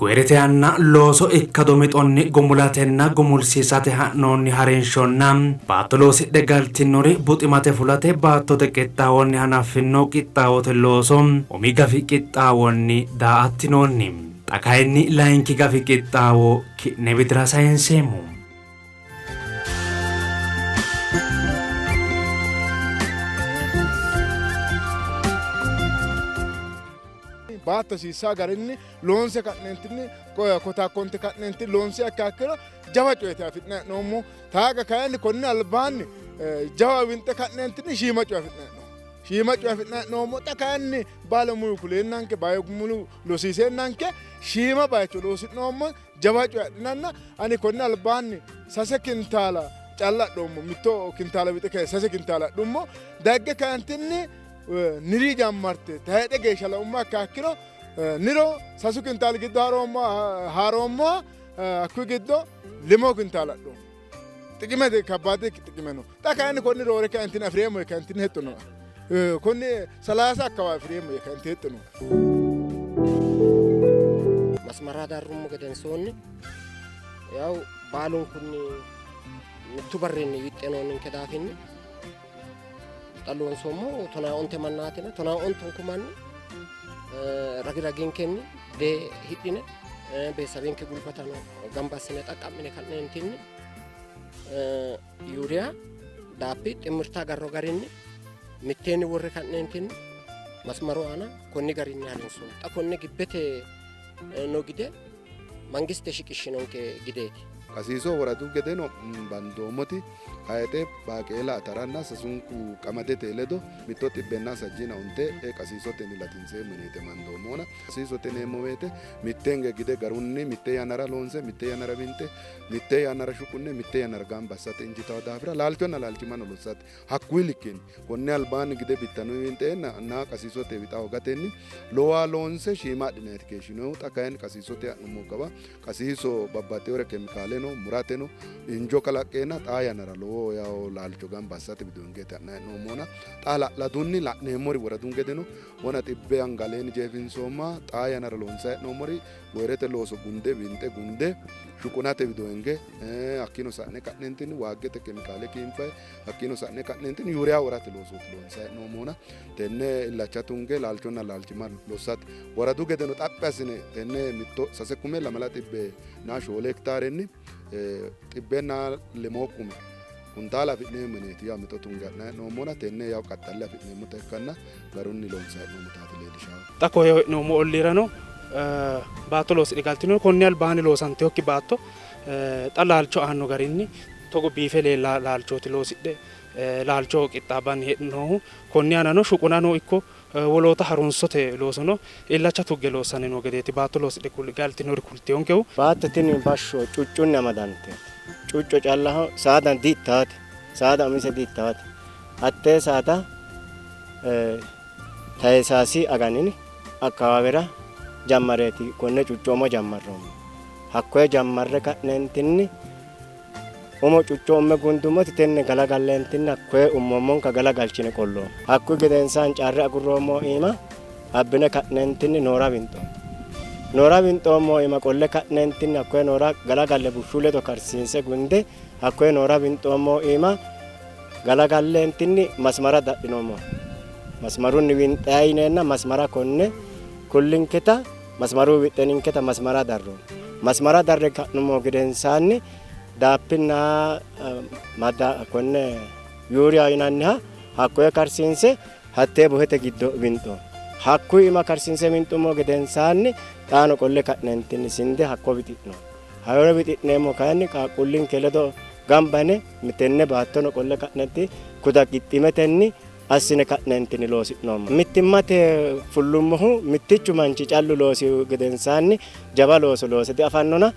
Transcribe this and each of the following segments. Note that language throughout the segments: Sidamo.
Goyirete yanna looso ikkado mixonni gumulatenna gumulsiisate ha'noonni harinshonna baatto loosidhe galtinori buximate fulate baattote qixxaawonni hanaffino qixxaawote looso umi gafi qixxaawonni daa''attinoonni. Xa kayinni layinki gafi qixxaawo ki'ne widira sayinseemmo. Baatto hasiissaa garinni loonse ka'neentinni kotaakkonte ka'neenti loonse akka akkiro jawa coyete afi'ne hee'noommo. Taaga kayinni konni albaanni jawa winxe ka'neentinni shiima coye afi'ne hee'noommo. Shiima coye afi'ne hee'noommo. Xa kayinni baalamuyu kuleennanke baayomulu losiiseennanke shiima bayicho loosi'noommo. Jawa coye adhinanna ani konni albaanni 3 kintaala calla adhoommo. 1 kintaala wixe kaye 3 kintaala adhummo. Dagge kayintinni niri jammarte tayxe geeshsha laumma akka akkiro niro 3 kintaal giddo haaroommo hakkuyi giddo 5 kintaal adhoommo. Xiqimete kabbaade xiqime no. Xa kayinni konni roore kayintinni afi'reemmo kayintinni hexxo nooe. Konni 30 akkawa afi'reemmo kayinti hexxo nooe. Masmara darrummo gedensoonni yaw baalunkunni mittu barrinni wixxe noonninke daafinni xa loonsoommo 15 mannaatina 15 manni ragi raginkenni dee hidhine beessabenke gulbatano gamba assine xaqqa'mine ka'neentinni yuuriya daappi ximmirta garro garinni mitteenni worre ka'neentinni masmaru aana konni garinni harinsoommo. Xa konne gibbete no gide mangiste shiqishshinonke gideeti. Qasiiso woradu gedeno bandoommoti hayixe baaqeela ataranna sasunku qamadete ledo 195 qasiisotenni latinseemmo yineete mandoommona. Qasiisote yineemmo woyte mittenge gide garunni mitte yannara loonse mitte yannara winxe mitte yannara shuqunne mitte yannara gamba assate injitawo daafira laalchonna laalchimmano lossate hakkuyi likkinni konne albaanni gide bittanu winxeenna na qasiisote wixa hogatenni lowa loonse shiima adhinayti keeshshinohu. Xa kayinni qasiisote ha'nummo kawa qasiiso babbaxxewore kemikaaleno murateno injo kalaqqeenna xaa yannara lowo yawo laalcho gamba assate widoongeeti ha'nanni hee'noommona. Xa hala'ladunni la'neemmori woradun gedeno wona xibbe angaleen jeefinsoomma xaa yannara loonsanni hee'noommori goyirete looso gunde winxe gunde shuqunate widoonge hakkiino sa'ne ka'neentinni waaggete kemikaale kiinfayi hakkiino sa'ne ka'neentinni yuuriya worate loosooti loonsanni hee'noommona. Tenne illacha tunge laalchonna laalchimma lossate woradu gedeno xaphi assine tenne 1 6 204 hektaarenni 105 kume kuntaala afi'neemmo yineeti yaa mixo tunge ha'nanni hee'noommona. Tenne yaw qaxxalle afi'neemmota ikkanna garunni loonsanni hee'noommotaati leellishawo. Xa koye hee'noommo olliirano baatto loosidhe galtino konni albaanni loosantinokki baatto xa laalcho aanno garinni togo biife leella laalchooti loosidhe laalcho qixxaabbanni hee'noommohu. Konni aanano shuqunano ikko woloota harunsote loosono illacha tugge loossanni noo gedeeti baatto loosidhe galtinori kulteyonkehu. Baatto tini bashsho cuccunni amadante cucco callaho saada diittaate saada umise diittaate hattee saada tayisaasi aganin akkawaawera jammareeti konne cuccoomo jammarroommo. Hakkoye jammarre ka'neentinni umo cuccoomme gundummoti tenne galagalleentinni hakkoye ummommonka galagalchine qolloommo. Hakkuyi gedensaan carre agurroommo iima abbine ka'neentinni noora winxoommo. Noora winxoommo iima qolle ka'neentinni hakkoye noora galagalle bushshu ledo karsiinse gunde hakkoye noora winxoommo iima galagalleentinni masmara dadhinoommo. Masmarunni winxayi yineenna masmara konne kullinketa masmaru wixxeninketa masmara darroommo. Masmara darre ka'nummo gedensaanni daappinna madda konne yuuriya yinanniha hakkoye karsiinse hattee buhete giddo winxoommo. Hakkuyi iima karsiinse winxummo gedensaanni xaano qolle ka'neentinni sinde hakko wixi'noommo. Hayore wixi'neemmo kayinni qaaqquullinke ledo gamba yine tenne baattono qolle ka'neenti kuda qixximetenni assine ka'neentinni loosi'noommo. Mittimmate fullummohu mittichu manchi callu loosi gedensaanni jawa looso loose diafannona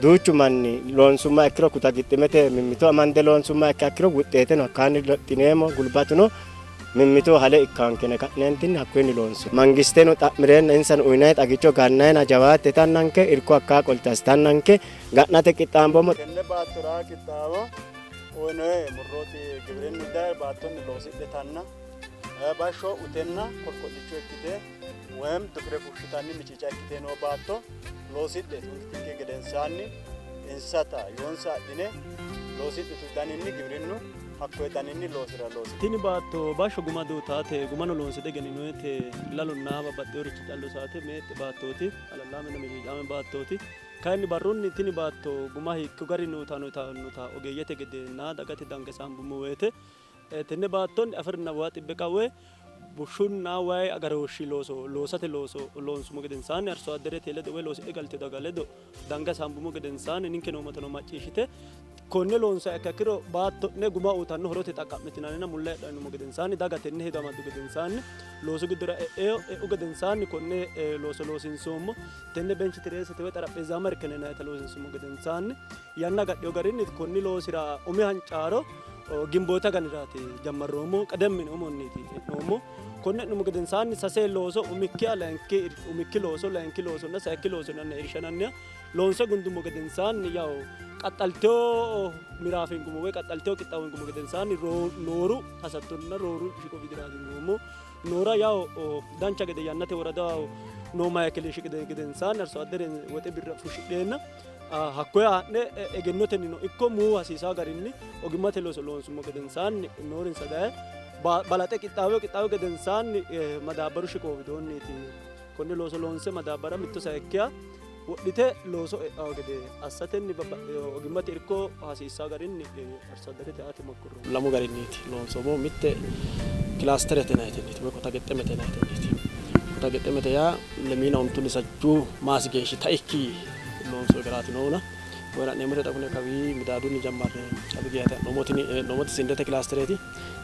duuchu manni loonsumma ikkiro kuta qixximete mimmito amande loonsumma ikkiro wuxxeeteno hakkaanni lophineemmo gulbatuno mimmito hale ikkaankene ka'neentinni hakkuyinni loonsu. Mangisteno xa'mireenna insano uyinayi xagicho gannayina jawaatte tannanke irko hakkaa qolte assitannanke ga'nate qixxaamboommo. Tenne baattora qixxaawo uyinoye murrooti giwirinnu daye baattonni loosidhe tanna bashsho utenna qorqodhicho ikkite woyim dufire fushshitanni miciica ikkite noo baatto Loosidhe tunkitikki gedensaanni insata yoonsa adhine loosidhitu daninni giwirinnu hakkoye daninni loosira loosi. Tini baatto bashsho guma duutaate gumano loonse diegenninoyite lalonna babbaxxinorichi callu saate meexxe baattooti alallaamenna miciicaame baattooti. Kayinni barrunni tini baatto guma hiikko garinni uyitanno yitannota ogeeyyete gedenna dagate dange hasaambummo woyte tenne baattonni afi'rina waa xibbe qawwe bushshunna wayi agarooshshi looso loosate looso loonsummo gedensaanni arso adderete ledo woy loosidhe galtino daga ledo dange hasaambummo gedensaanni ninke noommatano macciishshite konne loonsanniha ikkiha ikkiro baatto'ne guma uyitanno horote xaqqa'mitinanninna mulla heedhanno yinummo gedensaanni daga tenne hedo amaddu gedensaanni loosu giddora e'eyo e'u gedensaanni konne looso loosiinsoommo. Tenne bench tireesete woy xarapheezzaama irkene yinannita loosiinsummo gedensaanni yanna agadhino garinni konni loosira umi hancaaro Ginbooti aganiraati jammarroommo qedem yine umonniiti e'noommo. Konne e'nummo gedensaanni sase looso umikkiha layinki umikki looso layinki loosonna sayikki looso yinanniha irsha yinanniha loonse gundummo gedensaanni yaw qaxxaltino miraafe hingummo woy qaxxaltino qixxaawo hingummo gedensaanni nooru hasattonna rooru shiqo widiraati hingoommo. Noora yaw dancha gede yannate woradaho noo mayikile shiqi gedensaanni arso addere woxe birra fushshidheenna hakkoye haa'ne egennotennino ikko muu hasiisaa garinni ogimmate looso loonsummo gedensaanni noorinsa daye balaxe qixxaawe qixxaawe gedensaanni madaabbaru shiqo widoonniiti konne looso loonse madaabbara mitto sayikkiha wodhite looso e'anno gede assatenni ogimmate irko hasiissaa garinni arso addarete aate mokkorroommo. Lamu garinniiti loonsoommohu. Mitte kilaasterete yinannitenniiti woy kota gexxemete yinannitenniiti. Kota gexxemete yaa lemiina ontunni sajjuu maasi geeshshi taikki loonsoonni garaati noohuna. Koye la'neemmote xa kune kawii midaadunni jammarre kawi geeshsha hee'noommoti sindete kilaastereeti.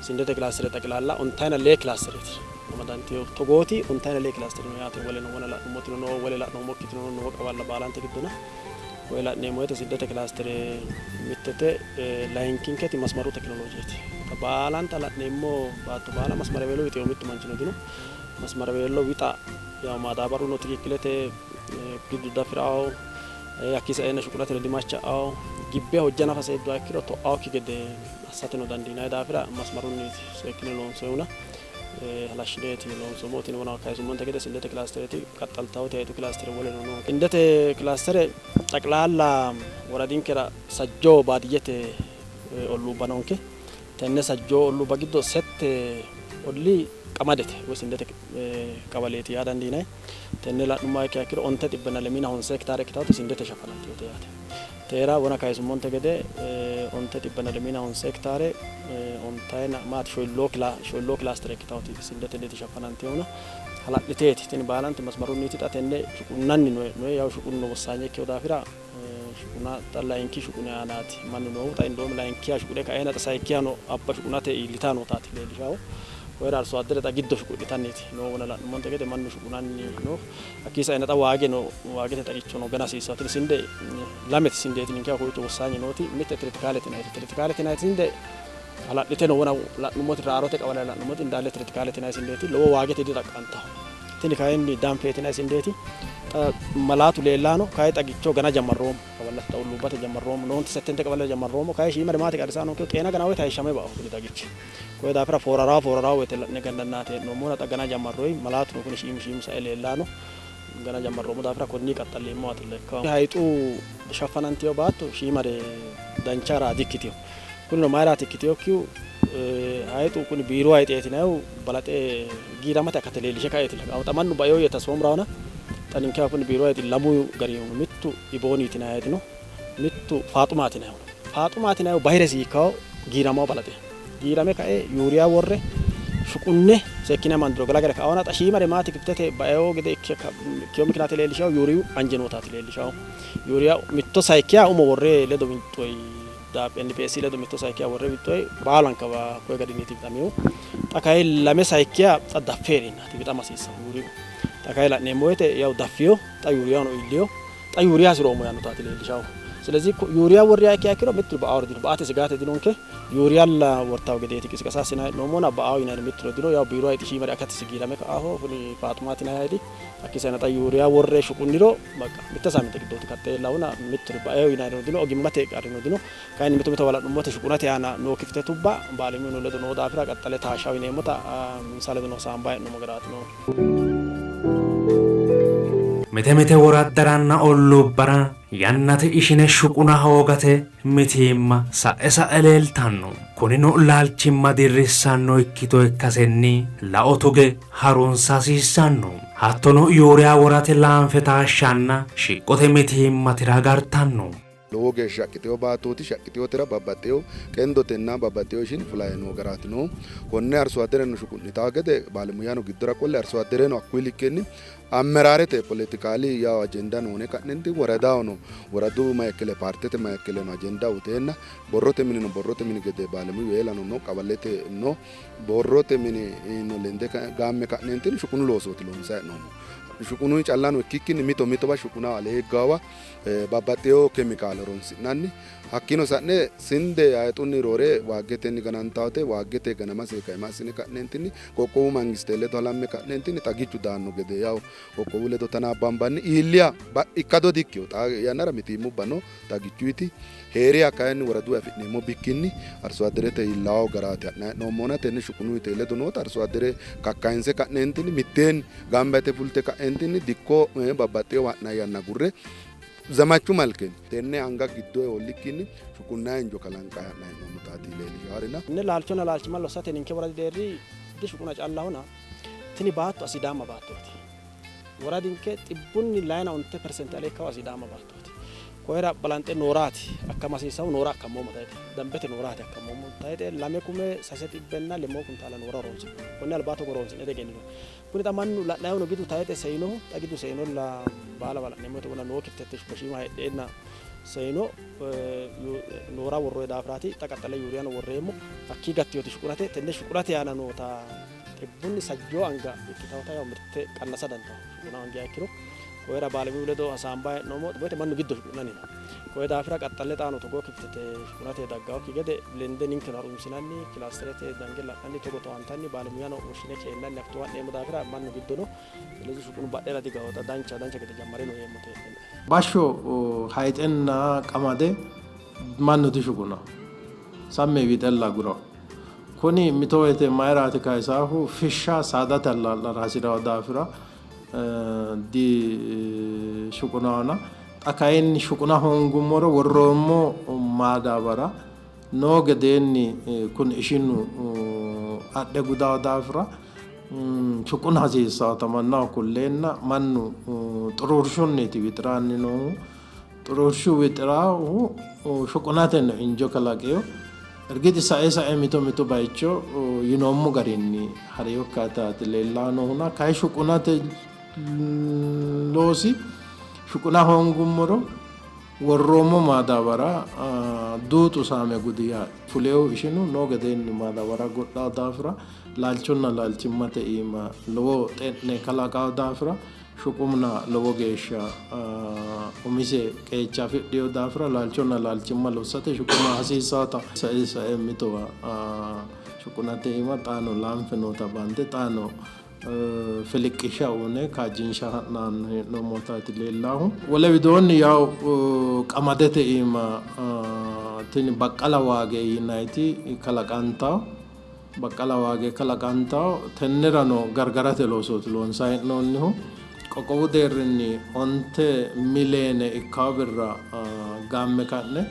Sindete kilaastere xaqilaalla ontayina lee kilaastereeti amadantinohu. Togooti ontayina lee kilaastere no yaate. Woleno wona la'nummotino no, wole la'noommokkitino noo qawalla baalante giddona. Koye la'neemmo woyte sindete kilaastere mittete, layinkinketi masmaru tekinoloojeeti. Xa baalanta la'neemmo baatto baala masmaraweelo wixinohu mittu manchino dino. Masmaraweelo wixa yaw maadaabaruno tikikkilete gidu dafi'rawo, hakkii saeenna shuqunateno dimacha'awo, gibbe hojja nafa seedduha ikkiro to'awokki gede assateno dandiinanni daafira masmarunniiti seekkine loonsoyihuna halashshineeti loonsoommohu. Tini wona kayisummonte gede sindete kilaastereeti, qaxxaltawoti hayiixu kilaastere woleno no. Sindete kilaastere xaqilaalla woradinkera sajjoo baadiyyete olluubba noonke. Tenne sajjoo olluubba giddo sette ollii qamadete woy sindete qawaleeti yaa dandiinanni. Tenne la'nummoha ikkiha ikkiro onte xibbenna lemiina honse hektaare ikkitawoti sindete shafanantinote yaate. Teera wona kayisummonte gede onte xibbenna lemiina honse hektaare ontayina maati shoyilloo kilaastere ikkitawoti sindete ledo shafanantinohuna hala'liteeti. Tini baalanti masmarunniiti. Xa tenne shuqunnanni no hee'noyi. Yawu shuqunno wossaanye ikkino daafira shuquna xa layinki shuquni aanaati mannu noohu. Xa indoomi layinkiha shuqune kaeena xa sayikkihano abba shuqunate iillitayi nootaati leellishaahu. Koyira arso addere xa giddo shuqudhitanniiti noohuna la'nummonte gede mannu shuqunanni no. Hakkii saena xa waageno waagete xagichono gana hasiissanno. Tini sinde lamete sindeeti ninkewa kowiicho wossaanye nooti. Mitte tiritikaalete yinannite. Tiritikaalete yinanniti sinde hala'lite no. Wona la'nummoti raarote qawale la'nummoti indaale tiritikaalete yinanni sindeeti. Lowo waagete dixaqqantanno. Tini kayinni danfeete yinanni sindeeti. Xa malaatu leellanno. Kayi xagicho gana jammarroommo. Qawallate xa olluubbate jammarroommo. Noonte settente qawalera jammarroommo. Kayi shiimare maati qarrisaa noonkehu xeena gana woyte hayishshame ba''anno kuni xagichi. Koye daafira fooraraawo fooraraawo woyte la'ne gannannaati hee'noommohuna xa gana jammarroyi malaatuno kuni shiimu shiimu sae leellanno. Gana jammarroommo daafira konni qaxxalleemmowaatilla ikkawo. Hayixu shaffanantino baatto shiimare dancha raa dikkitino. Kunino mayiraati ikkitinokkihu hayixu kuni biiru hayixeeti yinannihu balaxe giiramate akate leellishe kaeetilla. Xa mannu baeo yee tasoomraona xa ninkewa kuni biiru hayixi lamu garihu no. Mittu ibooniiti yinanni hayixi no. Mittu faaxumaati yinannihu no. Faaxumaati yinannihu bahiresi hiikkawo giiramawo balaxe. Giirame kae yuuriya worre shuqunne seekkine amandiro galagale kaona xa shiimare maati kiftete baeo gede ikkino mikinaate leellishawo yuuriyu anje nootaati leellishawo. Yuuriya mitto sayikkiha umo worre ledo winxoyi NPS ledo mitto sayikkiha worre winxoyi baalankawa koye garinniiti wixamihu. Xa kayi lame sayikkiha xa daffe hee'reennaati wixama hasiissanno yuuriyu. Xa kayi la'neemmo woyte yawu daffiyo xa yuuriyano iilliyo. Xa yuuriya hasi'roommo yaannotaati leellishahu. Silezi yuuriya worriha ikkiha ikkiro mittu ba''aori dino. Ba''ate sigaate dinonke. Yuuriyalla wortawo gedeeti qisiqasa assinanni hee'noommona ba''ao yinanniri mittuno dino. Yawu biiru hayixi shiimari akatisi giirame ka''aho. Kuni Faaxumaati yinanni hayixi. Hakkii saeno xa yuuriya worre shuqunniro baqqa mitte saaminte giddooti kaxxe iillahuna mitturi baeo yinannirino dino. Ogimmate qarrino dino. Kayinni mito mitowa la'nummote shuqunate aana noo kifte tubba baaliminu ledo noo daafira qaxxale taashshaho yineemmota insa ledo noo saambanni hee'noommo garaati noohu. Mite mite woraddaranna olluubbara yannate ishine shuquna hoogate mitiimma sa'e sa'e leeltanno. Kunino laalchimma dirrissanno ikkito ikkasenni lao tuge harunsa hasiissanno. Hattono yuuriya worate laanfe taashshanna shiqqote mitiimma tira agartanno. Lowo geeshsha shaqqitewo baattooti, shaqqiteewotera babbaxxeewo qendotenna babbaxxeewo ishini fulayi noo garaati noohu. Konne arso addereno shuqu'nitawo gede baalemuyano giddora qolle arso addereno hakkuyi likkenni ammeraarete poletikaali yawo ajenda noone ka'nenti woradahono woradu mayikkele paartete mayikkeleno ajenda uteenna borrote minino borrote mini gede baalemuyu eelano no qawalete no borrote mini no lende gaamme ka'nentinni shuqunu loosooti loonsayi hee'noommo. Shuqunu callano ikkikkinni mito mitowa shuquna alee higgawa babbaxxeewo kemikaale horonsi'nanni hakkiino sa'ne sinde hayixunni roore waaggetenni ganantawote waaggete ganamase kaima assine ka'neentinni qoqqowu mangiste ledo halamme ka'neentinni xagichu daanno gede yawo qoqqowu ledo tanaabbanbanni iilliya ikkado dikkiyo xaa yannara mitiimmubba no xagichuyti heeriya kayinni woradu afi'neemmo bikkinni arso adderete iillawo garaati ha'nayi hee'noommona tenne shuqunuyite ledo noota arso addere kakkayinse ka'neentinni mitteenni gamba yite fulte ka'eentinni dikko babbaxxeewo ha'nayi yanna gurre zamachu malkenni tenne anga giddo hoollikkinni shuqunnayi injo kalanqayi ha'nayi hee'noommotaati leellishaarina. Tenne laalchonna laalchimma lossate ninke woradi deerri dishuquna callahona tini baatto asidaama baattooti. Woradinke 95% alee ikkawo asidaama baattooti. Koyira balanxe nooraati akkamasiisahu noora akkammoommo tayxe dambete nooraati akkammoommo tayxe 2350 kuntaala noora horonsi'no. Konne albaa togo horonsi'ne egennino. Kuni xa mannu la'nayihuno gidu tayxe seyinohu xa gidu seyinolla baalawa la'neemmo woyte wona noo kiftette bashiima heedheenna seyino noora worroyi daafiraati xa qaxxale yuuriyano worreemmo hakkii gattiyoti shuqunate tenne shuqunate aana noota 130 anga ikkitawota yaw mirte qannasa dandawo shuquna hangiha ikkiro koyira baalemiyu ledo hasaambayi hee'noommo woyte mannu giddo shuqunanni no. Koye daafira qaxxalle xaano togoo kiftete shuqunate daggawokki gede lende ninkeno harunsinanni kilaasterete dange la'nanni togo towaantanni baalemuyano woshshine keennanni hakto ha'neemmo daafira mannu giddono ስለዚህ shuqunu badhera digawota dancha dancha gede jammare no yeemmote. Bashsho hayixenna qamade mannu dishuquna samme wixella aguro. Kuni mito woyte mayiraati kayisaahu fishsha saadate allaa'lara hasi'rawo daafira di shuqunaona xa kayinni shuquna hoongummoro worroommo maadaabara noo gedeenni kuni ishinu adhe gudawo daafira shuquna hasiissaata mannaho kulleenna mannu xuruurshunniiti wixiraanni noohu. Xuruurshu wixiraahu shuqunateno injo kalaqeyo. Ergixi sae sae mito mito bayicho yinoommo garinni hariyokkaataati leellanni noohuna kayi shuqunate loosi shuquna hoongummoro worroommo maadaabara duuxu saame gudi yaate. Fuleehu ishinu noo gedeenni maadaabara godhawo daafira laalchonna laalchimmate iima lowo xe'ne kalaqawo daafira shuquna lowo geeshsha umise qeecha afidhiyo daafira laalchonna laalchimma lossate shuquna hasiissaata sae sae mitowa shuqunate iima xaano laanfe noota bande xaano filiqqisha uune kaajjinsha ha'nanni hee'noommotaati leellaahu. Wole widoonni yaw qamadete iima tini baqqala waage yinayiti kalaqantawo baqqala waage kalaqantawo tennerano gargarate loosooti loonsayi hee'noonnihu. Qoqqowu deerrinni 9 miliyoone ikkawo birra gaamme ka'ne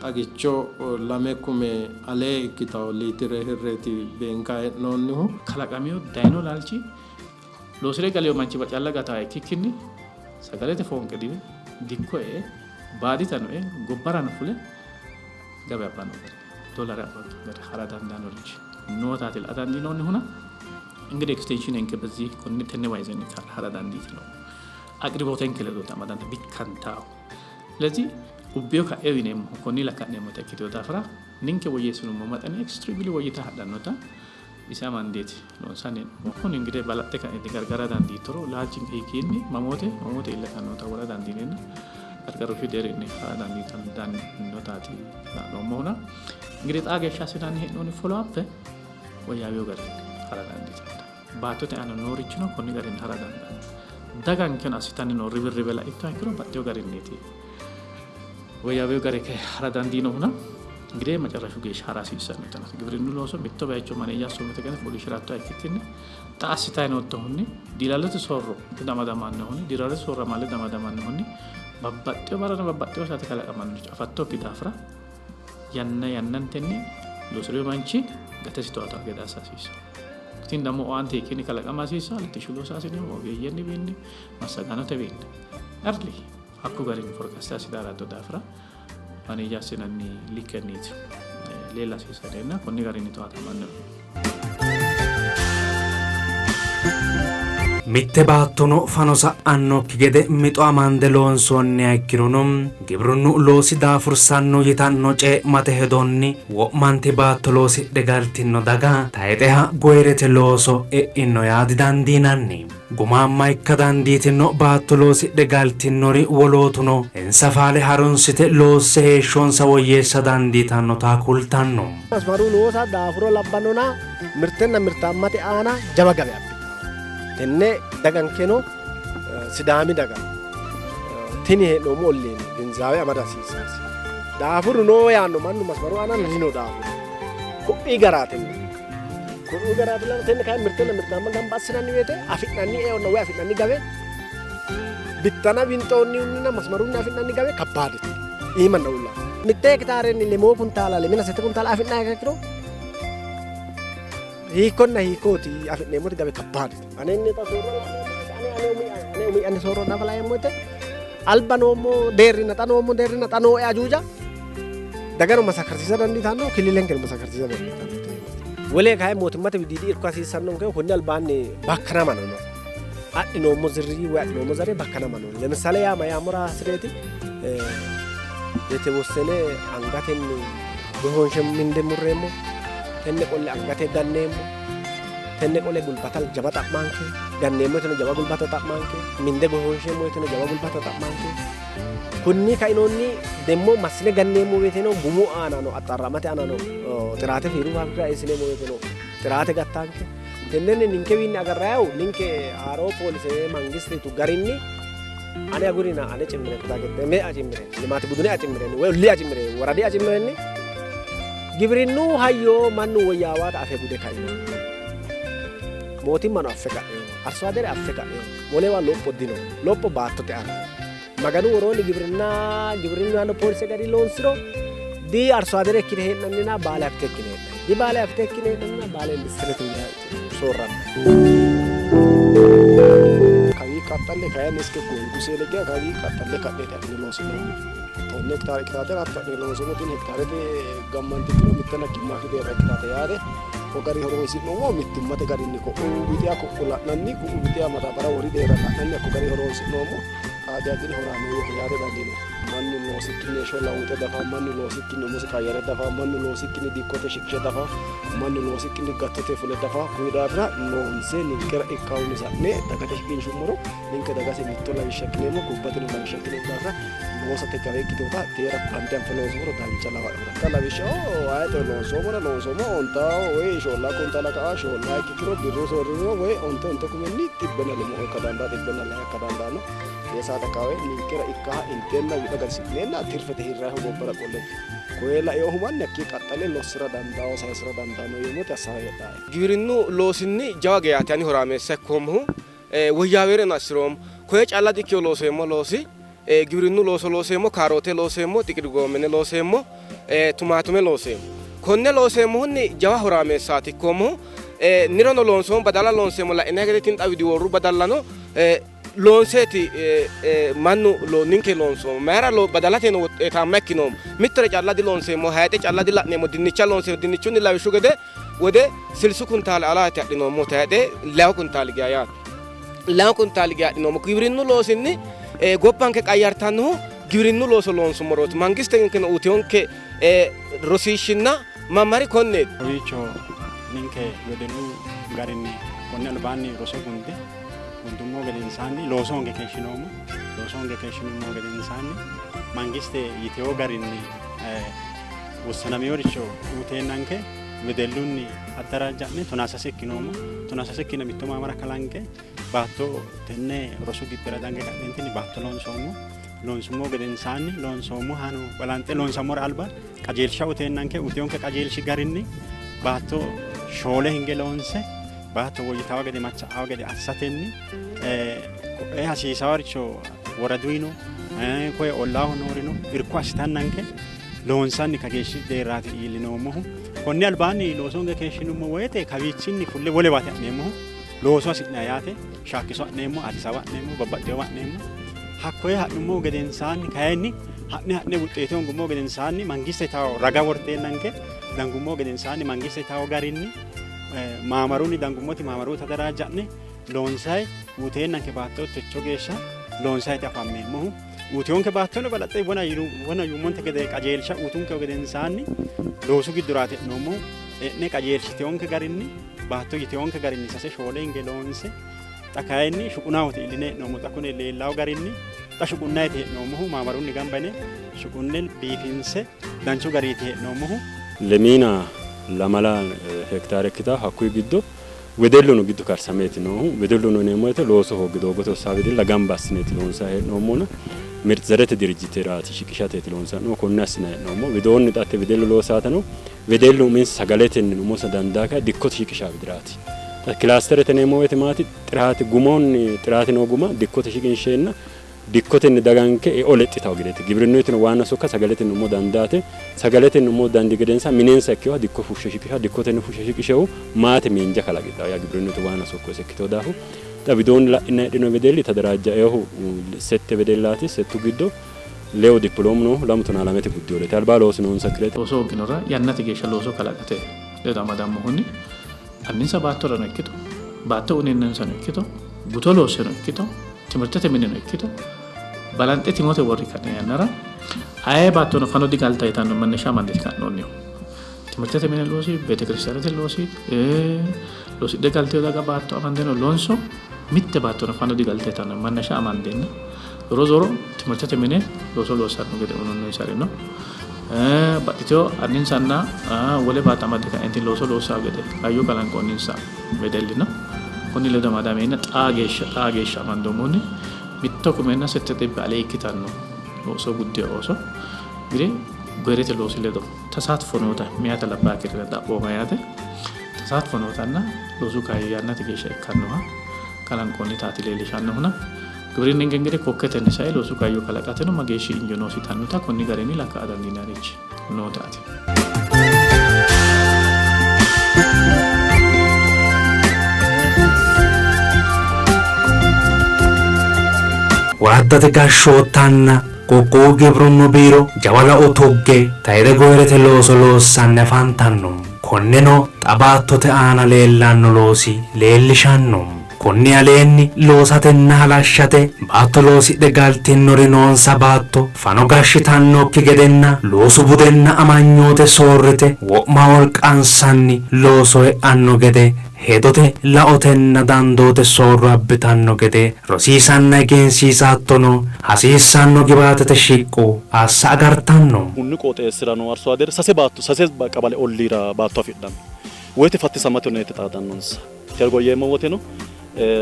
xagicho 2,000 alee ikkitawo liitire hirreeti beenkayi hee'noonnihu. Kalaqameyo dayino laalchi loosire galeyo manchi calla gataa ikkikkinni sagalete foonqe diwe dikko e baaditano e gobbarano fule gabe abbanno gari doolare abbanno gari hara dandaannorichi nootaati la dandiinoonnihuna እንግዲህ ኤክስቴንሽን በዚህ tenne ዋይዘን hara dandiitino aqribotenke ledo amadante bikkantawo ስለዚህ ubbeyo ka'e yineemmo konni lakka'neemmota ikkiteyo daafira ninke woyyeessinummo maxane extremely woyyita hadhannota ise amandeeti loonsanni kun እንግዲህ balaxxe ka'neeti gargara dandiittoro laalchinke hiikkiinni mamoote mamoote illatannota wora dandiineenna gargaruufi deerrinni hara dandiitannotaati la'noommohuna እንግዲህ xaa geeshsha assinanni hee'noonni follow up woyyaaweyo garinni hara dandiitannota baattote aana noorichino konni garinni hara dandaanno dagankeno assitanni noo ribirribe laittoha ikkiro baxxeyo garinniiti woyyaaweyo gari hara dandiinohuna እንግዲህ መጨረሹ geeshsha hara hasiissanno giwirinnu looso mitto bayicho maneja assoommote gede fooliishshirattoha ikkikkinni xa assitayi noottohunni diilallote soorro amadamanohunni diilallote soorrama ledo amadamanohunni babbaxxewo barrano babbaxxewo saate kalaqamannoricho afattokki daafira yanna yannantenni loosireyo manchi gatesi towaatawo gede assa hasiissanno. Tini ደግሞ owaante hiikkinni kalaqama hasiissanno latishshu loosaasine ogeeyyenniwiinni massagaanotewiinni early hakku garinni forecast assite haratto daafira maneja assinanni likkenniiti leella hasiissanno konni garinni towaatamanno. Mitte baattono fano sa'annokki gede mixo amande loonsoonniha ikkirono gibrinnu loosi daafursanno yitanno cee'mate hedonni wo'manti baatto loosidhe galtino daga tayixeha goyirete looso e'ino yaa didandiinanni. Gumaamma ikka dandiitino baatto loosidhe galtinori wolootuno insa faale harunsite loosse heeshshonsa woyyeessa dandiitannota kultanno. Masmaru loosa daafuro labbannona mirtenna mirtaammate aana jawa gabe abbitanno. Tenne dagankeno Sidaami daga tini hee'noommo olliini ginzaawe amada hasiissaasi. Daafuru noo yaanno mannu masmaru aana dino daafuru. Ku'ii garaatinna. Ku'ii garaatinna tenne kayi mirtenna mirtaamma gamba assinanni woyte afi'nanni eonna woy afi'nanni gawe bittana winxoonnihunninna masmarunni afi'nanni gawe kabbaadete. Iimanna uulla. Mitte hekitaarenni lemoo kuntaala lemina sette kuntaala afi'nanniha ikkiro hiikkonna hiikkooti afi'neemmoti gawe kabbaadete. Anenni xa soorro ane umi'yanni soorro nafa laeemmo woyte alba noommo deerrinna xa noommo deerrinna xa nooe ajuuja dagano masakarsiisa dandiitanno killilenkeno masakarsiisa dandiitanno. Wole kayi mootimmate widiidi irko hasiissannonkehu konni albaanni bakkanamano no. Adhinoommo zirri woy adhinoommo zare bakkanamano no. ለምሳሌ ያ mayaammora hasireeti የተወሰነ angatenni gohoonshe minde murreemmo tenne qolle angate ganneemmo tenne qolle gulbata jawa xa'manke ganneemmo yiteno jawa gulbata xa'manke minde gohoonsheemmo yiteno jawa gulbata xa'manke kunni kainoonni demmo massine ganneemmo woyteno gumu aana no axxarramate aana no xiraate fiiru faafirika eessineemmo woyteno xiraate gattanke tennenni ninkewiinni agarrayahu ninke haaroo poolise mangistitu garinni ane agurina ane cimmire kutagetteme acimmire limaati budune acimmirenni woy olli acimmirenni woradi acimmirenni gibirinnu hayyo mannu woyyaawaata afe bude kaino mootimmano affe ka'eo arso adere affe ka'eo wolewa lopho dino lopho baattote aana maganu woroonni gibirinna gibirinnu yaanno poolise gari loonsiro di arso adere ikkine hee'nannina baale afite ikkine hee'nanni di baale afite ikkine hee'nannina baale industirete widira soorranna. Kawii qaxxalle kayinni iske gongu seele geya kawii qaxxalle ka'neeti adhine loosi'noommo. Tonne hektaare ikkitaatera hatto adhine loonsoommo. Tini hektaarete gammanti ikkiro mittenna gimmaashu deerra ikkitate yaate. Ko gari horonsi'noommo mittimmate garinni ko'u wixiya ko'u la'nanni ku'u wixiya madaabara wori deerra la'nanni hakko gari horonsi'noommo. Xaa geya horaameeyyete yaate dandiineemmo. Mannu loosikkinni heeshsho lawute dafa, mannu loosikkinni umosi qayyare dafa, mannu loosikkinni dikkote shiqishe dafa, mannu loosikkinni gattote fule dafa. Kuyi daafira loonse ninkera ikkahunni sa'ne dagate shiqinshummoro ninke dagase mitto lawishsha ikkineemmo, gobbateno lawishsha ikkineemmo daafira loosate gawe ikkiteewota teera bande anfe loonsummoro dancha lawae. Xa lawishshaho ayete loonsoommona loonsoommo ontaa woy shoollaa kuntaala ka'a shoollaa ikkiro birru soorriro woy onte onte kumenni xibbenna lemo ikka dandaa xibbenna lahe ikka dandaanno. Teesaate kawe ninkera ikkaha inteenna wixa garsi'neenna tirfete hirraayiho gobbara qolle koye laeehu manni hakkii qaxxale lossira dandaao sayisira dandaanno yeemmoti hasaawa heedhaae. Giwirinnu loosinni jawa geyaati ani horaameessa ikkoommohu woyyaaweereno assiroommo. Koye calla dikkino looseemmo loosi giwirinnu looso looseemmo, kaaroote looseemmo, xiqil goomene looseemmo, tumaatume looseemmo. Konne looseemmohunni jawa horaameessaati ikkoommohu. Nirono loonsoommo badala loonseemmo la'inanni gede tini xa widiworru badallano loonseeti mannu ninke loonsoommo. Mayira badalateno woxeetaamma ikkinoommo. Mittore calla diloonseemmo, hayixe calla dila'neemmo, dinnicha loonseemmo. Dinnichunni lawishshu gede wode silsu kuntaale alaati adhinoommo tayixe 2 kuntaali geya yaate. 2 kuntaali geya adhinoommo. Giwirinnu loosinni gobbanke qayyartannohu giwirinnu looso loonsummorooti. Mangistenkeno uuteyonke rosiishshinna mammari konneeti. Kowiicho ninke wedellu garinni konni albaanni roso gunde gundummo gedensaanni looso honge keeshshinoommo. Looso honge keeshshinummo gedensaanni mangiste yitewo garinni wossanameworicho uuteennanke wedellunni addarajja'ne 13 ikkinoommo. 13 ikkine mitto maamara kalanqe baatto tenne rosu gibbira dange ka'neentinni baatto loonsoommo. Loonsummo gedensaanni loonsoommohano balanxe loonsammora alba qajeelsha uteennanke uteonke qajeelshi garinni baatto shoole hinge loonse baatto woyyitawa gede macha'awa gede assatenni koe hasiisawaricho woraduyino koye ollaaho noorino irko assitannanke loonsanni kageeshshi deerraati iillinoommohu. Konni albaanni loosonke keeshshinummo woyte kawiichinni fulle wolewaati ha'neemmohu looso hasi'nanni yaate Shaakkiso ha'neemmo, Addis Ababa ha'neemmo, babbaxxeewa ha'neemmo. Hakkoye ha'nummohu gedensaanni kayinni ha'ne ha'ne wuxxeete hongummohu gedensaanni mangiste tawo raga worteennanke dangummohu gedensaanni mangiste tawo garinni maamarunni dangummoti maamaru tadaraajja'ne loonsayi uuteennanke baatto techo geeshsha loonsayiti afammeemmohu. Uuteyonke baattono balaxxe wona yuummonte gede qajeelsha uutunke gedensaanni loosu giddoraati e'noommohu. E'ne qajeelshiteyonke garinni baatto yiteyonke garinni sase shoole hinge loonse xa kayinni shuqunahooti iilline hee'noommo. Xa kune leellawo garinni xa shuqunnayiti hee'noommohu maamarunni gamba yine shuqunne biifinse danchu gariiti hee'noommohu. Lemiina lamala hektaare ikkitanno. Hakkuyi giddo wedelluno giddo karsameeti noohu. Wedelluno yineemmo woyte looso hoogge doogote hossanno wedella gamba assineeti loonsanni hee'noommohuna Mirt Zerete dirijjiteraati shiqishateeti loonsanni hee'noommohu. Konne assinanni hee'noommo. Widoonni xa hatte wedellu loosaateno wedellu uminsa sagaletenni umonsa dandaa kayi dikkote shiqisha widiraati. Xa kilaasterete yineemmo woyte maati xiraati gumoonni xiraati noo guma dikkote shiqinsheenna dikkotenni daganke eo lexxitawo gedeeti. Gibrinnuyitino waanna sokka sagaletenni umo dandaate. Sagaletenni umo dandi gedensa minensa ikkewoha dikko fushshe shiqisha dikkotenni fushshe shiqishehu maate miinja kalaqidhawo yaa gibrinnuyiti waanna sokko ise ikkitewo daafo xa widoonni la'inna heedhino wedelli tadaraajjaehu sette wedellaati. Settu giddo lewu dippiloomu noohu lamu tonaa lamete guddiyoreeti. Alba loosu noonsakkireeti. Looso hoogginorira yannate geeshsha looso kalaqate ledo amadammohunni anninsa baattorano ikkito, baatto uyineennansano ikkito, guto loosseno ikkito, timirtete mineno ikkito balanxe timote worri ka'ne yannara aye baattono fano digalta yitanno mannesha amandeeti ka'noonnihu. Timirtete mine loosi, beetekiristaanete loosi, loosidhe galtino daga baatto amandeno loonso mitte baattono fano digalta yitanno mannasha amandeenna zoro zoro timirtete mine looso loossanno gede uyinoonninsari no. Baxxitewo anninsanna wole baatto amadde ka'eentinni looso loossanno gede kaayyo kalanqoonninsa wedelli no. Konni ledo amadameenna xaa geeshsha xaa geeshsha amandoommohunni mitto kumenna sette xibbe ale ikkitanno looso guddino ooso gide goyirete loosi ledo tasaatfo noota meyaata labbaa kiirre xaphooma yaate tasaatfo nootanna loosu kaayyo yannate geeshsha ikkannoha kalanqoonnitaati leellishannohuna gibirinninke ingidihi kokketenni sae loosu kaayyo kalaqateno mageeshshi injo noosi yitannota konni garinni lakka'a dandiinannirichi nootaati. Woraddate gashshoottanna qoqqowu gibrinnu biiro jawa lao tugge tayxe goyirete looso loossanni afantanno. Konneno xa baattote aana leellanno loosi leellishanno. Konni aleenni loosatenna halashshate baatto loosidhe galtinnori noonsa baatto fano gashshitannokki gedenna loosu budenna amanyoote soorrite wo'ma wolqansanni looso e'anno gede hedote, laotenna dandoote soorro abbitanno gede rosiisanna egensiisa hattono hasiissanno gibaatete shiqqo assa agartanno. Kunni qooxeessira noo arsoadere sase baatto sase qabale olliira baatto afidhanno woyte fattisamate huneete xaadannonsa. Tergo yeemmo woteno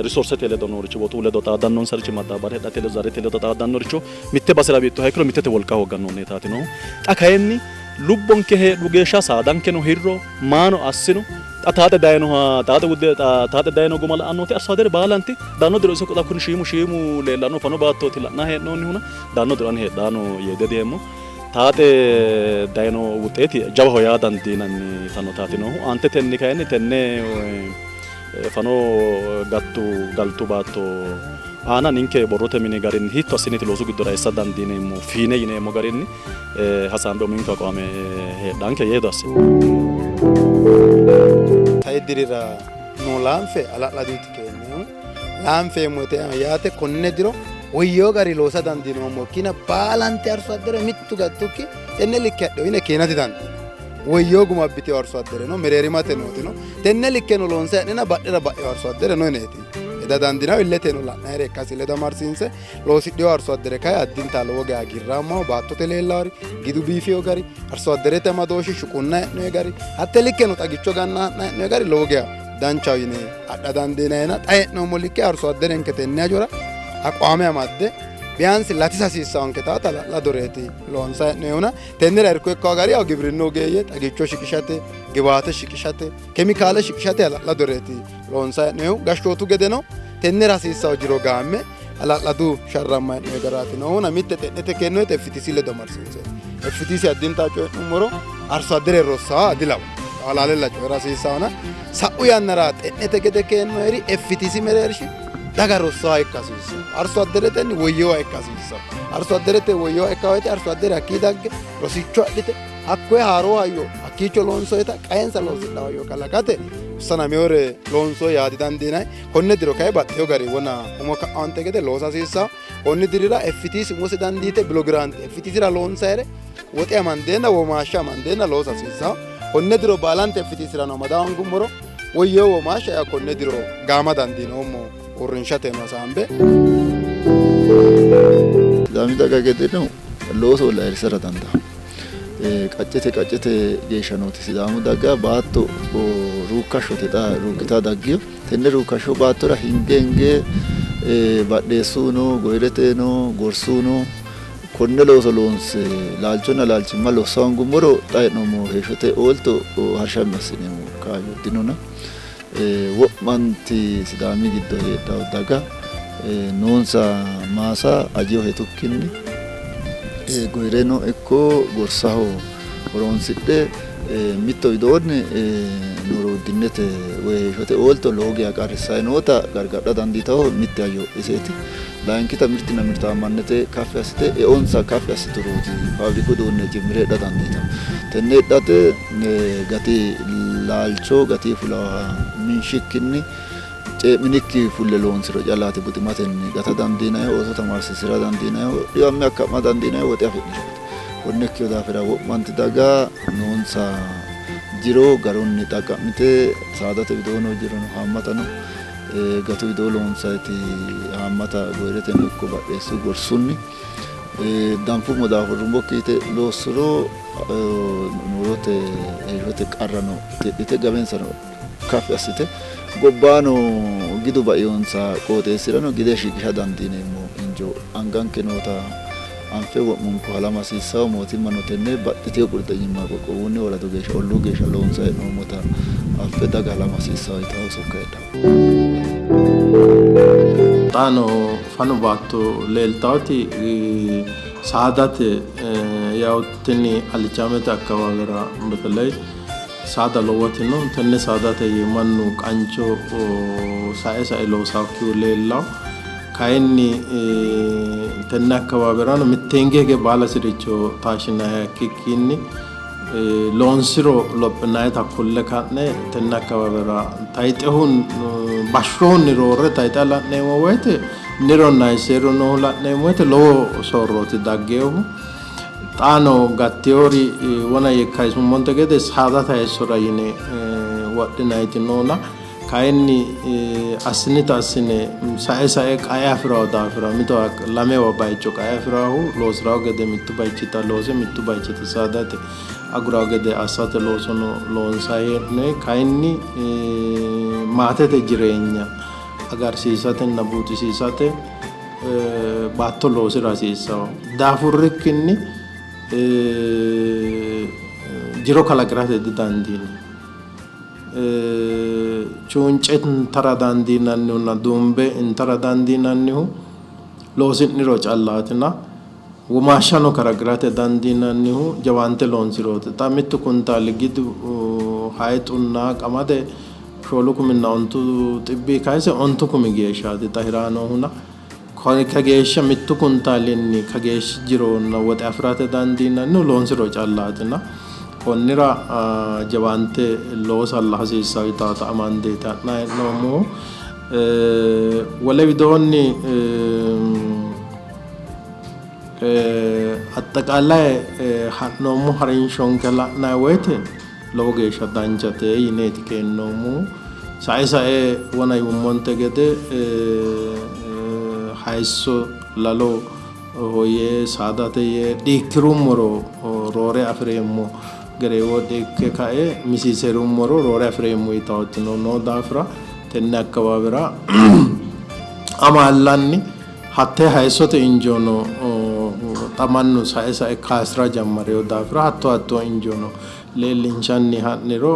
risorsete ledo noorichi woxu ledo xaadannonsarichi madaabbara hidhate ledo zarete ledo xaadannoricho mitte basera mittoha ikkiro mittete wolqa hoogganno huneetaati noohu. Xa kayinni lubbonke heedhu geeshsha saadankeno hirro maano assino xa taaxe dayinoha taaxe wudde taaxe dayino guma la'annoti arsoadere baalanti daanno diro iso xa kuni shiimu shiimu leellanno fano baattooti la'nanni hee'noonnihuna daanno diro ani heedhaano yee dihedeemmo. Taaxe dayino wuxeeti jawaho yaa dandiinanni yitannotaati noohu. Aantetenni kayinni tenne fano gattu galtu baatto aana ninke borrote mini garinni hiitto assineeti loosu giddora eessa dandiineemmo fiine yineemmo garinni hasaambe uminke aqwaame heedhanke yee hedo assineemmo. Sai dirira noo laanfe hala'laduuti keenneemmo. Laanfeemmo yite yaate konne diro woyyeewo gari loosa dandiinoommo ikkina baalanti arso addere mittu gattukki tenne likke hadhino yine keena didandiinanni. Woyyeewo guma abbitino arso addere no, mereerimate nooti no, tenne likkeno loonse ha'nina badhera ba'ino arso addere no yineeti heda dandiinannihu. Illeteno la'nayire ikkasi ledo amarsiinse loosidhino arso addere kayi addinta lowo geya hagiirraammaho. Baattote leellaari gidu biifino gari, arso adderete amadooshshi, shuqunna hee'noyi gari, hatte likkeno xagicho ganna ha'na hee'noyi gari lowo geya danchaho yine adha dandiinayina xa hee'noommo likke arso adderenke tenne hajora aqwaame amadde Biyaansi latisa hasiissanketa hala'ladoreeti loonsanni hee'noonnihuna tennera irko ikkawo gari yaw gibirinnu ogeeyye xagicho shiqishate, giwaate shiqishate, kemikaale shiqishate hala'ladoreeti loonsanni hee'noonnihu. Gashshootu gedeno tennera hasiissawo jiro gaamme hala'ladu sharrammanni hee'noonni garaati noohuna mitte xe'nete keennoyete FTC ledo amadisiinseeti. FTC addinta coyi'nummoro arso addere rossaa dilawa. Halaalella coyi'ra hasiissahona sa'u yannara xe'nete gede keennoyeri FTC mereershi daga rossaa ikka hasiissanno. Arso adderetenni woyyewa ikka hasiissanno. Arso adderete woyyewa ikka woyte arso addere hakkii dagge rosicho adhite hakkoye haaroo hayyo hakkiicho loonsoyita qaensa loosidha hayyo kalaqate ussanamewore loonso yaa didandiinanni. Konne diro kayi baxxeyo gari wona umo ka'ante gede loosa hasiissanno. Konni dirira FTC umose dandiite bilogiraante FTCra loonsayire woxe amandeenna womaashsha amandeenna loosa hasiissanno. Konne diro baalante FTCrano amada hoongummoro woyyewo womaashsha yaa konne diro gaama dandiinoommo uurrinshateno hasaambe. Sidaami daga gedeno looso ayirrisara dandaanno. Qaccete qaccete geeshsha nooti Sidaamu daga baatto ruukkashshote xa ruukkita daggino. Tenne ruukkashsho baattora hinge hinge badheessuno, goyireteno, gorsuno konne looso loonse laalchonna laalchimma lossa hoongummoro xa hee'noommo heeshshote oolto harshammi assineemmo kaayyo dinona. Wo'manti Sidaami giddo heedhanno daga noonsa maasa ajeho hetukkinni goyireno ikko gorsaho horonsidhe mitto widoonni nuuru wuddinete woyi heeshshote oolto lowo geya qarrissanni noota gargadha dandiitannohu mitte hayyo iseeti. Layinkita mirtinna mirtaammannete kaffi assite eonsa kaffi assiturooti faabriku uduunne cimmire hidha dandiitanno. Tenne hidhate gati laalcho gati fulaha minshikkinni cee'minikki fulle loonsiro callaati buximatenni gata dandiinannihu, ooso tamaarsiisi'ra dandiinannihu, dhiwamme akka'ma dandiinannihu woxe afi'nirooti. Konne ikkino daafira wo'manti daga noonsa jiro garunni xaqqa'mite saadate widoo noo jirono haammata no. Gatu widoo loonsayiti haammata goyireteno ikko badheessu gorsunni danfummo daafurrummokki yite loossuro nurote heeshshote qarrano tidhite gawensano kaffi assite gobbaano gidu bainonsa qooxeessirano gide shiqisha dandiineemmo injo anganke noota anfe wo'munku halama hasiissanno. Mootimmano tenne baxxitino qurxenyimma qoqqowunni woradu geeshsha olluu geeshsha loonsanni hee'noommota affe daga halama hasiissanno yitanno sokka heedhanno. Xaano fano baatto leeltaati saadate yaw tini alichaamete akkawaawera beteley saada lowoti no. Tenne saadate mannu qancho sae sae loosaakkihu leellawo. Kayinni tenne akkawaawerano mitteengi hige baalasiricho taashshinanniha ikkikkinni loonsiro lophinannita kulle ka'ne tenne akkawaawera tayixehun bashshohunni roore tayixa la'neemmo woyte nironna seeru noohu la'neemmo woyte lowo soorrooti daggeehu. Xaano gatteyoori wona kayisummonte gede saadate hayissora yine wodhinanniti noona kayinni assinita assine sae sae qae afirawo daafira mitowa lamewa bayicho qae afirahu loosirawo gede mittu bayichita loose mittu bayichita saadate agurawo gede assate loosono loonsanni hee'noonni. Kayinni maatete jireenya agarsiisatenna buuxisiisate baatto loosira hasiissanno. Daafurrikkinni jiro kalaqirate didandiinanni. Cuunce intara dandiinannihunna duumbe intara dandiinannihu loosi'niro callaatina womaashshano kalaqirate dandiinannihu jawaante loonsirooti. Xa mittu kuntaali gidu hayixunna qamade 4,010 kayise 9,000 geeshshaati xa hiraa noohuna kageeshsha mittu kuntaalinni kageeshshi jironna woxe afirate dandiinannihu loonsiro callaatina konnira jawaante loosalla hasiissanno yitaata amandeeti ha'nanni hee'noommohu. Wole widoonni axxaqaalaye ha'noommo harinshonke la'nanni woyte lowo geeshsha danchate yineeti keennoommohu. Sae sae wona yummonte gede hayisso lalo yee saadate yee dhiikkirummoro roore afireemmo gereewo dhiikke kae misiiserummoro roore afireemmo yitaawotino noo daafira tenne akkawaawera amaallanni Hattee hayissote injoono xa mannu sae sae kaasira jammarino daafira hatto hattoo injoono leellinshanni ha'niro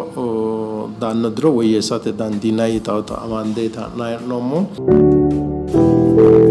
daanno diro woyyeessate dandiinanni yitawota amandeeti ha'nanni hee'noommohu.